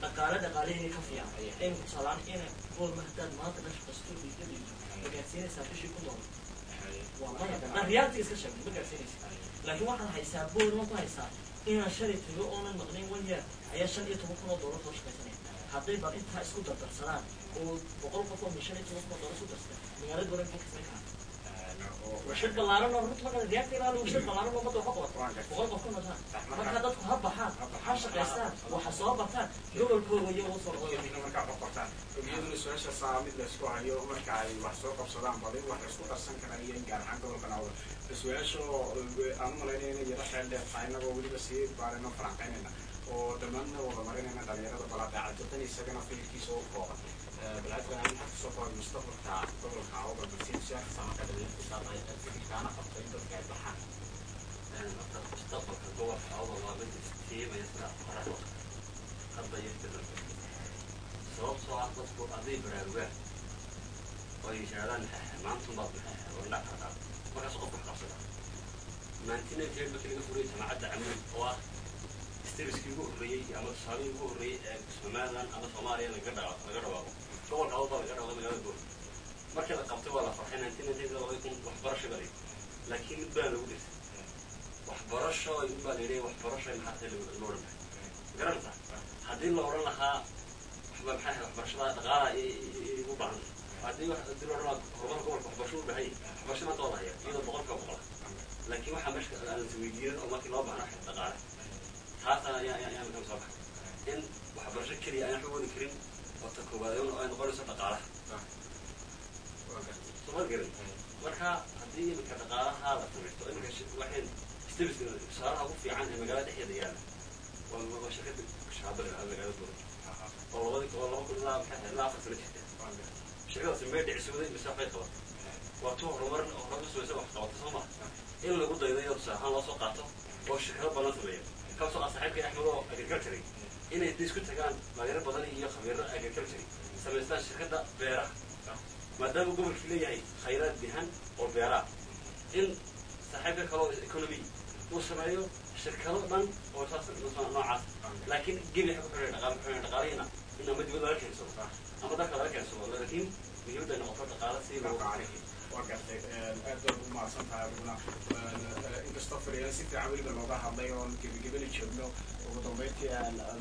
Dhaqaale dhaqaalihii ka fiican in tusaalaan in Boorama haddaad maanta dhan shaqaysto, dhiigadiisu ma gaarsiinaysaa bishii $1000? Waa maya. Haddaan reality iska sheegno, ma gaarsiinaysa. Laakiin waxaad haysaa, Boorama ku haysaa, inaan shalay tago oonan maqnayn one year ayaa $15,000 soo shaqaysanaya. Hadday bal intaa isku dardarsadaan oo 100 qof oo $15,000 isku darsadaan, magaalada Boorama maxay ka samayn karaan? Warshad ballaaran oo runta marka reality ilaa warshad ballaaran oo ummadda waxa qabato 100 qof ku noqdaan. Marka dadku ha baxaan, ha shaqaystaan, waxa soo bartaan, gobolkooga iyo ugu soo noqdaan. Kadibna markaa wax qabtaan. Iyaduna su-aasha saa mid la isku hayo, marka ay wax soo qabsadaan, bal in wax laisku darsan kara iyo in gaar ahaan gobolka Awdal su-aasha aan u malaynaya inay yaro xeel dheer tahay, inagoo weliba sii baarino, falanqeynayna oo dhammaanna wada marinayna dhalinyarada. Balaada Cabdiqani isagana fikirkiisa u kooban balcadkan maxaa kusoo koobay mustaqbalka gobolka Awdal, balse su-aasha marka dhalinyarta saadahay fikirkaana qabto in dadka ay baxaan? Horta mustaqbalka gobolka Awdal waa mid iftiimaya sida qoraxda hadba iyo isbedelka, sababtoo ah dadku hadday baraarugaan oo ay yidhaahdaan maantunbaad maxay waa indhaha kala qaada, markaas qof wax qabsada. 1998 markii laga furayay Jaamacadda Camuud, oo ah steps-kii ugu horreeyey ama tusaalihii ugu horreeyey ee Somaliland ama Soomaaliya laga dhawaaqo, gobolka Awdal baa laga dhawaaqay, magaalada Boor markii la qabtay waa la farxay. 1998, 2000, waxbarasho baa la yidhi, laakiin mid baa lagu dhirtay, waxbarasho baa la yidhi. Waxbarasho maxaa loo odhan lahaa? Garanaysaa, haddii la odhan lahaa waxba maxay ahayd waxbarashada dhaqaala igu baahan, haddii la odhan lahaa horumarka gobolka waxbarasho u baahan yahay, waxbarasho maanta waa la hayaa iyadoo 100%. Laakiin waxaa meesha aan la isweydiinin oo markii loo baahna waxay dhaqaale, taasana ayaa markaa soo baxay in waxbarasho keliya aan wax u wadi karin oo ta koowaad ay noqonayso dhaqaalaha. Soo ma garan? Marka haddii iminka dhaqaalaha la samaysto, iminka waxay steps tusaalaha ugu fiican ee magaalada dhexdeeda yaalla waa shirkadda Shaaba la yidhahdo magaalada Boor oo labadii oo 2000 ilaa maxay ilaa 4 sano jirta. Shirkadaasi may dhicisooday mise waxbay qabatay? Waa tuu horumar horumar u samaysa, wax qabata, soo ma? In lagu daydo iyadoo tusaale ahaan loo soo qaato oo shirkado badan sameeya, kaba soo qaad saaxiibkay Axmed oo agriculture, inay isku tagaan dhalinyaro badan iyo khabiiro agriculture, samaystaan shirkadda beeraha, maadaama gobolkii leeyahay khayraad dihan oo beeraha, in saaxiibka kale oo economy uu sameeyo shirkado dhan oo saas noocaas. Laakiin gebi waxa ku xidhan dhaqaale, ku xidhan dhaqaalihina in ama dibad laga keensado ama dalka laga keensado, laakiin muhiimadda ay noqoto dhaqaale si loo Dhaqaalihii waa gartay. Aad baad ugu mahadsan tahay adiguna. Inkastoo fadhiyaan si fiican weliba looga hadlay oon gebagabana joogno, ugu dambeyntii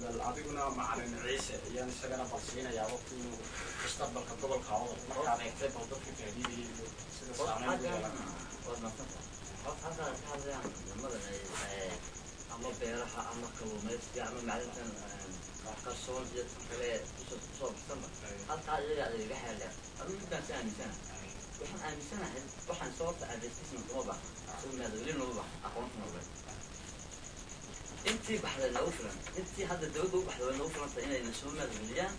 bal adiguna Macalin Ciise ayaan isagana bal siinayaa waqti inuu mustaqbalka gobolka Awdal markaad eegtay, bal dadka tahriibaya iyo sida saameyn ugu yeelan. Waad mahadsantahay. Horta halkaan ka hadlayaan nimadan ay ama beeraha ama kalluumaysiga ama macdintan qarsoon iyo tan kale kusoo baxsanba, halkaa iyaga iga xeeldheer. Adigu midkaan si aaminsanahay, waxaan aaminsanahay waxaan soo horta advertisement uma baahna, soo maalgelin uma baahna, aqoonta nololeed intii baxday noogu filan, intii hadda dawladda u baxday way noogu filan tahay inayna soo maalgeliyaan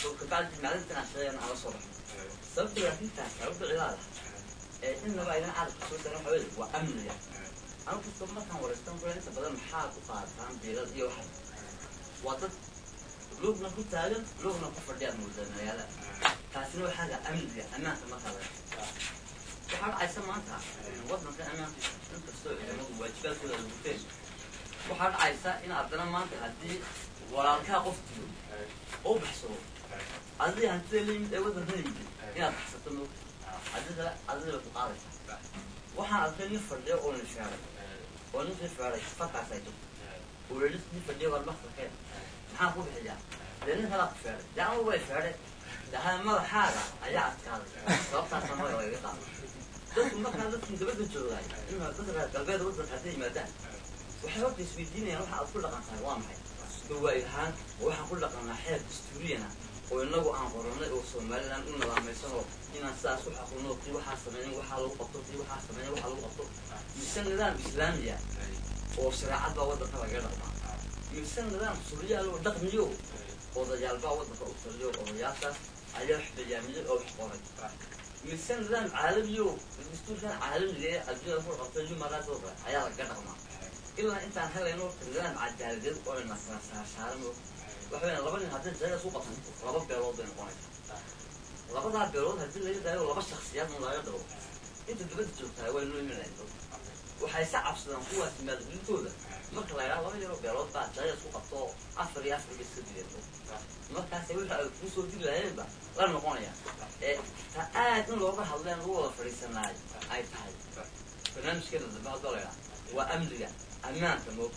oo kabacdi macdintan aan sheegayna aan la soo baxno. Sababta laakiin taas sababta cilaada ee innaba aynan carabka soo saaran waxa weeye waa amniga. Anu kastoo markaan wareystan kule inta badan maxaad u qaadataan biilal iyo waxa, waa dad lugna ku taagan lugna ku fadhiyaad moodaa magaalada. Taasina waxaaga amniga, ammaanka markaa laga waxaa dhacaysa maanta waddanka ammaankiisa, inkastoo ciidamadu waajibaadkooda ay guteen, waxaa dhacaysa in haddana maanta haddii walaalkaa qof dilo oo baxsado, adii hantida la yimid ee waddanka yimid inaad baxsato moogta, haddii kale adiga ku qaadaysaa. Waxaan arkay nin fadhiyo oo nin feeray oo ninkii feeray farkaas ay jirto oo yidhi nin fadhiyo war baktarkeen maxaan ku bixiyaa? Dee nin kalaa ku feeray, dee anugu way feeray, dee madaxaaga ayaa adkaaday, sababtaasa magaca lagaga qaaday dadku. Markaa dadkan dabadda joogaay in dadka reer galbeed waddanka hadday yimaadaan, waxay horta isweydiinayaan waxa aad ku dhaqan tahay waa maxay? Gawaay ahaan oo waxaan ku dhaqannaa xeer dastuuriyana oo inagu aan qoranay oo Somaliland u nidaamaysanoo inaan sidaas u xaquno, kii waxaa sameeyan waxaa lagu qabto, kii waxaa sameeyan waxaa lagu qabto, mise nidaam islaamiya oo shareecad baa waddanka lagaga dhaqmaa, mise nidaam suryaal oo dhaqmiyo odayaal baa waddanka u taliyo, odayaashaas ayaa wax bayaamiyey oo wax qoray, mise nidaam caalamiyo dastuurkan caalamiga ee adduunyada ku dhaqantay human rights oo kale ayaa lagaga dhaqmaa? Ilaa intaan helayno horta nidaam cadaaladeed oo ayna kala saarsaaran, waxa weeyaan laba nin haddii jayada isku qabsanto laba beelood bay noqonaysaa. Labadaa beelood haddii laga daayo laba shaksiyaad un laga dhigo, inta dibadda joogtahay way noo iman lahayd. Waxay se cabsadaan kuwaasi maalgelintooda marka la yidhaha laba yaroo beelood baa jayada isku qabto oo afar iyo afar bay iska dileen. Markaas waxa ay ku soo diri lahaayeenba la noqonaya ee ta aad in looga hadleen lagu wada fadhiisanaay ay tahay barnaamijkeena dambe hadda la yidhaha waa amniga, ammaanka moog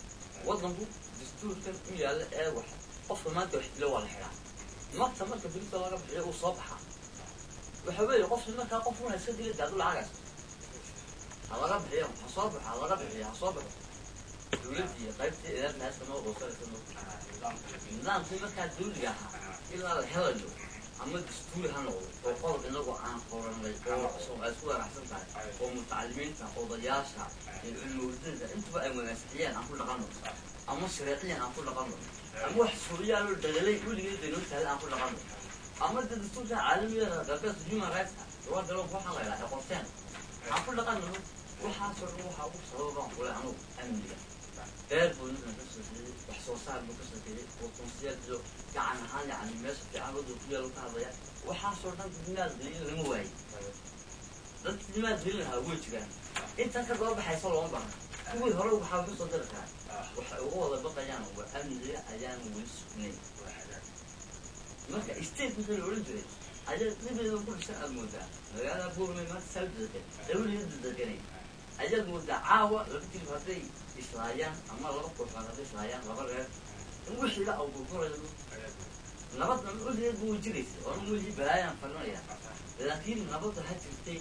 waddanku dastuurkan u yaalla ee wax qofka maanta wax dilo waa la xidhaa. Marta marka bilisa laga bixiyo uu soo baxaa, waxa weeye qofki markaa qof una iska dila daadu lacagaas ha laga bixiyo, ha soo baxo, ha laga bixiyo, ha soo baxo. Dawladdii qaybtii ilaadna haysta noo goosanaysa noo nidaamkii markaa dawliga ahaa ilaa la helayo ama dastuuri ha noqdo oo qodob inagoo aan qoranay oo ay isku wanaagsan tahay oo mutacalimiinta, odayaasha iyo cilmiwadinta intuba ay wanaagsaniyeen aan ku dhaqanno, ama shareeciyan aan ku dhaqanno, ama wax suuriyaaloo dhagalay weligeed bay noo tahay aan ku dhaqanno, ama de dastuurka caalamiga galbeedka human rights waa dalo waxaa la yidhaha ay qorteen aan ku dhaqanno. Waxaasoo dhan waxaa ugu sababaan kule anugu amniga. Beer buu ninkan ka sokeeyey, wax soo saar buu ka sokeeyey, botonsiyaal iyo gacan ahaan yacni meesha fiican wadda ku yaalo ka hadlaya. Waxaasoo dhan maalgelin lama waayey, dadkii maalgelin lahaa way jiraan. Intan ka daba baxaysa looma baahna, kuwii hore waxaa ku soo dari karaa. Waxay uga wada baqayaan waa amniga ayaan weli sugnayn. Marka state wixii la odhan jiray ayaa dhibeeda ku dhisan aad moodaa magaalada Buurmay maanta saa degan ee weligeed deganay ayaad moodaa. Caawa laba jilib hadday islaayaan ama laba kooxood hadday islaayaan, laba reer, in wixiiba au burburayno. Nabadna weligeed bu way jiraysa oo weli balaayaan farinaya, laakiin nabadda ha jirtay.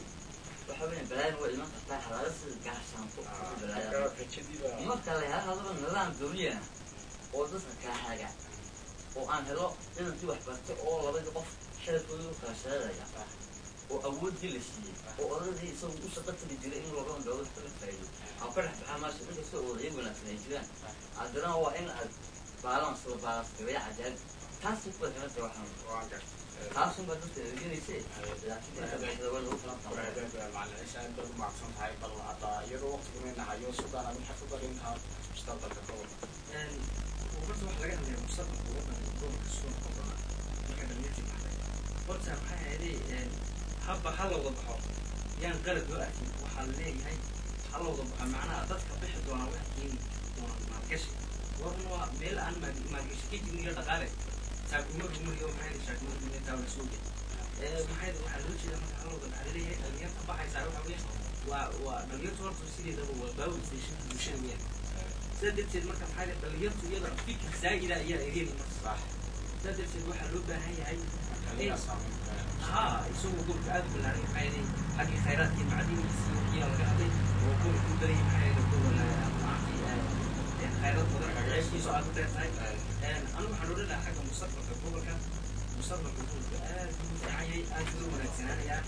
Waxa weeyaan balaayana waa iman kartaa halaala sida gaashaanto balaaya. Marka la helo hadaba nidaam dawliyana oo dadka kaahaga oo aan helo inankii wax bartay oo labadii qof xeelkooda u kala sheegaya oo awooddii la siiyey oo odadii isagu u shaqo tagi jiray in looga doodo wax kaga faa'iido aan ka dhex baxaa maasha. Inkastoo odayo wanaagsan ay jiraan, haddana waa in aad balance la balance gareeya cadaalad taasi ku xiran tahay. Waxaan taasun baa dadka ergenaysa, laakiin inta baxda waa lagu filan tahay. Macalin Ciise, aad baad u mahadsan tahay. Bal hadda iyadoo waqtiguna nahayo, Suldaan, aad maxaad ku darintaa mustaqbalka gobolka? Horta waxa laga hadlaya mustaqbalka waddanka, gobolka soo noqon doona marka dhalinyartii baxday. Horta maxay ahayday, habba ha la wada baxo yaan qalad loo arkin. Waxaa la leeyahay ha la wada baxo, macnaha dadka bixi doona waxay keeni doonaan maalgashi. Warna waa meel aan maalgashi ka jirin iyo dhaqaale taakuma rumuriyo, maxay ahayd shaakuma rumuriyo taa la soo geli maxay. Waxaa loo jeedaa marka ha la wada baxa laleeyahay dhalinyarta baxaysaa waxa weeyaan waa dhalinyartu horta sideedaba waa power station bulshada weeyaan. Sidaa darteed marka maxaa yahay dhalinyartu iyada fikir zaa'ida ayaa egeeni marka, sidaa darteed waxaa loo baahan yahay ha isagoo gobolka aada u ballaaran. Maxaa yeelay xaggii khayraadkii macdinihiisii ayaa laga hadlay oo gobolka u badan yahay, maxaa yeelay gobol maantii khayraad badan ceeshiisu aada u dheer tahay. Anigu waxaan odhan lahaa xagga mustaqbalka gobolka, mustaqbalka gobolka aad buu u fiican yahay, aad buu u wanaagsanaanayaa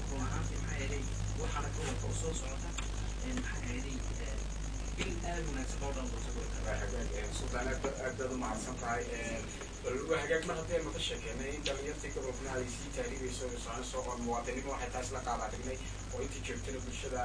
run ahaantii. Maxaa yeelay waxaana gobolka u soo socota maxaa yeelay bil aada u wanaagsan oo dhan doonta gobolka. Suldaan, aad baad u mahadsan tahay. Bal waa hagaag, mar haddii aynu ka sheekeynay in dhalinyartii gobolkuna ay sii taariibeyso soconayso oo muwaadinimo waxay taas la qaadaa dhignay oo intii joogtana bulshada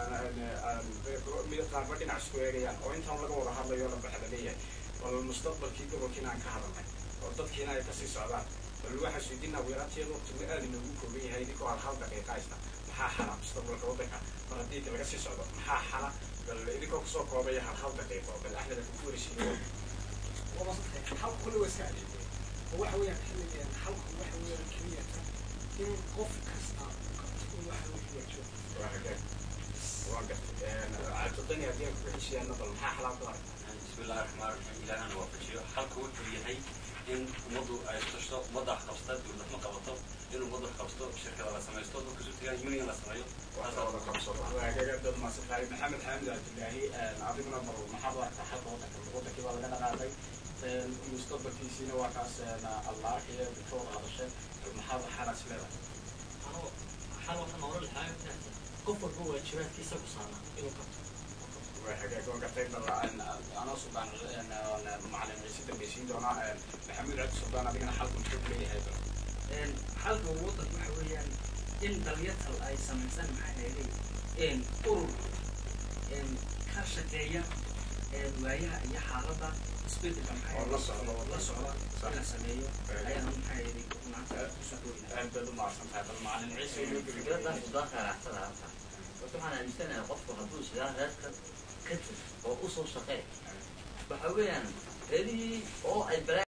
mid qaarba dhinac isku eegayaan oo intaan laga wada hadlayo la baxa la leeyahay, bal mustaqbalkii gobolkiina aan ka hadalnay oo dadkiina ay kasii socdaan, bal waxaa isweydiinaa weeraanteeda waqtigu aad inoogu kooban yahay, idinkoo hal hal daqiiqa haysta, maxaa xala mustaqbalka waddanka mar haddii laga sii socdo? Maxaa xala? Bal idinkoo kusoo koobaya hal hal daqiiqo, bal Axmed aan kugu wareysiiyo. Waa masantahay. Xalku kulli waa iska adeegay oo waxa weeyaan xilligan xalku waxa weeyaan keliyata in qof kasta uu qabto in waxa uu waajibo. Waa hagaag, waa gartay. Cabdidani, haddii aan kugu heshiyaano, bal maxaa xalaal ku aragtaa? بسم الله الرحمن الرحيم. إلهنا وافجيو حلقة wuxuu yahay in ummaddu ay isku ummadda wax qabsata, dowlad ma qabato, in ummaddu wax qabsato, shirkada la samaysto, dadka isu tagaan, union la sameeyo. Wax wada qabsado. Waa hagaag, aad baad mahadsan tahay. Maxamed Xaamid Cabdillaahi, adiguna bal maxaad u aragtaa xalka waddanka? Waddankii baa laga dhaqaaqay, mustaqbalkiisiina waa kaas alla arkaya ka wada hadasheen. Bal maxaad xalaas leedahay? Anoo xal waxaan oran lahaa qof walba waajibaadkiisa ku saaran inuu qabto. Waa hagaag, waan gartay. Bal anoo Suldaan Macalin Ciise dambeysiin doonaa. Maxamuud Cabdi Suldaan, adigana xalku muxuu ku leeyahay bal? Xalka waddanka waxa weeyaan in dhalinyarta ay samaysan maxaa yeelay urur ka shaqeeya waayaha iyo xaaladda isbedelka maxaa oo la socdo. La socda in la sameeyo ayaan maxaa yeelay maanta kusoo koobi. Aad baad u mahadsan tahay. Bal Macalin Ciise inoo Fikradaas sudaanka raacsada halka horta waxaan aaminsanahay qofku hadduu sidaa reerka ka tag oo usoo shaqee waxa weeyaan reerihii oo ay balaa